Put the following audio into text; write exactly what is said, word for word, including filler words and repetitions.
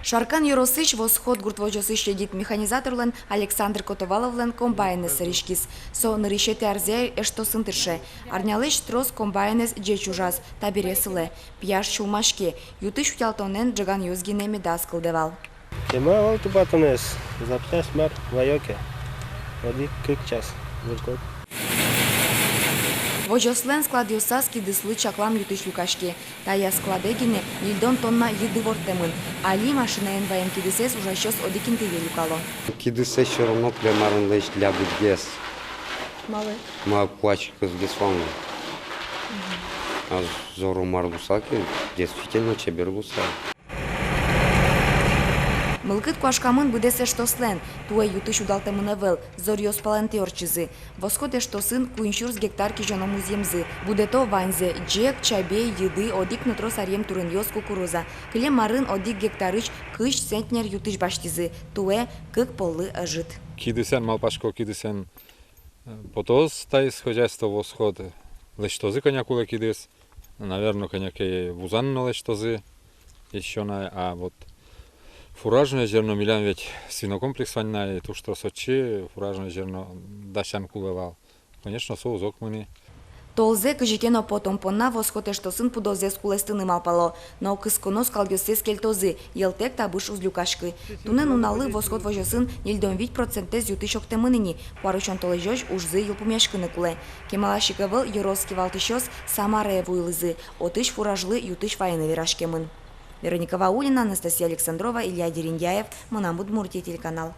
Шаркан ёросысь «Восход» гурт возёсысь егит механизаторлэн Александр Котоваловлэн комбайнэз сэрттӥськиз. Со нырысетӥ арзэ эштосын тырше. Арнялэсь трос комбайнэз ӟеч ужаз, табере сылэ. Пияш сюлмаське, ю-тысь утялтонэн ӝеганъёс гинэ медаз кылдэ вал. Кема вал тубатонэз, запчасть мар ваё ке. Одӥг-кык час выркод. Возёслэн складъёсаз кидыслы чаклам ю-тысь люкаське. Таяз складэ гинэ ньыльдон тонна йыды ворттэмын. Али машинаен ваем кидысэз ужасьёс одӥг интые люкало. Кидысэз всё равно кылем арын лэсьтыны лябытгес. Малы? Ма пуаськытгес вал но. А зоро мар луысал ке, действительно чебер луысал. Мылкыд куашкамын быдэс эштослэн. Туэ ю-тысь удалтэмын ӧвӧл, зоръёс палэнтӥ ортчизы. «Восход» эштосын куинь сюрс гектар кизёно музъемзы. Будэто ваньзэ: ӟег, чабей, йыды, одӥг но трос аръем турынъёс, кукуруза. Кылем арын одӥг гектарысь кызь центнер ю-тысь басьтӥзы. Туэ кык поллы ӧжыт. Кидысэн, малпасько, кидысэн, э, потоз таиз хозяйство «Восход». Лэсьтозы кӧня кулэ кидыс. Наверно, кӧня ке вузан но лэсьтозы ещё на, а вот фуражное зерно, милям ведь свинокомплекс вань на, и туж трос отчы фуражное зерно дасян кулэ вал. Конечно, со уз ик мыны. Толзэ кызьы ке но потон понна «Восход» эштосын пудозэс кулэстыны малпало, но кысконо скалъёссэс кельтозы, йӧлтэк табыш уз люкаськы. Туннэ нуналлы «Восход» возёсын ньыльдон вить процентэз ю-тысь октэмын ини, куарусён толэзёзь ужзы йылпумъяськыны кулэ. Кемалась ик ӧвӧл ёрос кивалтӥсьёс Самарае вуылӥзы, отысь фуражлы ю-тысь вайыны вераськемын. Вероника Ваулина, Анастасия Александрова, Илья Дерендяев, «Мынам Удмуртие» телеканал.